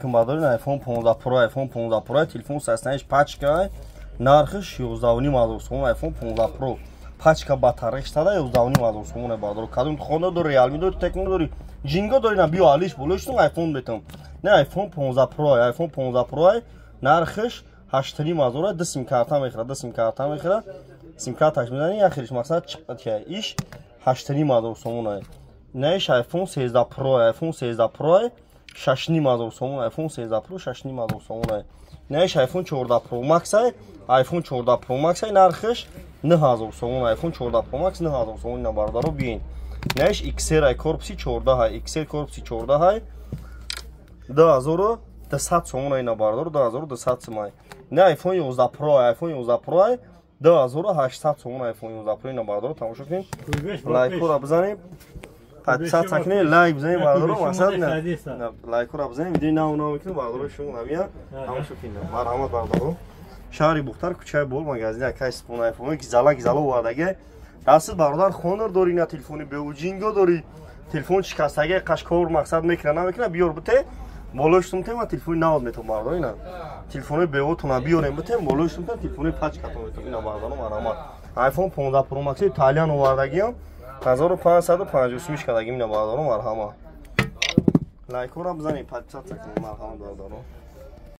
Бардорин, iPhone 15 Pro, iPhone 15 Pro, телефон састаниш пачка, нархиш 11,5 ҳазор сомон. iPhone 15 Pro пачка, батареш тада, 11,5 ҳазор сомон. Бардор, кадом хона дори, Realme дори, Tecno дори, Ҷинго дори, на биё, алиш болоштун iPhone бетам. Не, iPhone 15 Pro, iPhone 15 Pro нархиш 8,5 ҳазор. Ду сим карта мехӯрад, ду сим карта мехӯрад, сим карташ мезани, яхелиш мақсад чиқад. Иш 8,5 ҳазор сомон. Не, иш iPhone 13 Pro, iPhone 13 Pro 6,5 ҳазор сомон. iPhone 13 Pro 6,5 ҳазор сомон. Не, иш iPhone 14 Pro Max, iPhone 14 Pro Max нархиш 9 ҳазор сомон. iPhone 14 Pro Max 9 ҳазор сомон. Ина, бародаро, биёин. Не, иш XR корпуси 14, XR корпуси 14, 2200 сомон. Ина, бародаро, 2200 сомон. Не, iPhone 11 Pro, iPhone 11 Pro 2800 сомон. iPhone 11 Pro. Ина, бародаро, тамошо кунед, лайкҳоро бизанем, подписаться кунед, лайк бизанем, бародаро. Мақсад, лайкҳоро бизанем, видеои нав нав мекунем, бародаро, шумо набия, тамошо кунед. Марҳамат, бародаро, шаҳри Бухтар, кӯчаи Бол, магазини акай Супон. Айфон гизала гизала овардаги дастит, бародар. Хонор дори, на телефони беуҷинго дори, телефон шикастаги, қашкор мақсад мекуна, намекуна, биёр, бите, болои тема телефони нав метон, бародар. Ина, телефони беотона биёрем, битем, болои тем телефони пачкатон метон. Ина, бародаро, марҳамат, iPhone 15 Pro Max италиан овардагиам, 1550 сумиш кардагим. Ина, бародаро, марҳамат, лайкҳоро бизанед, подписаться кунед. Марҳамат, бародаро.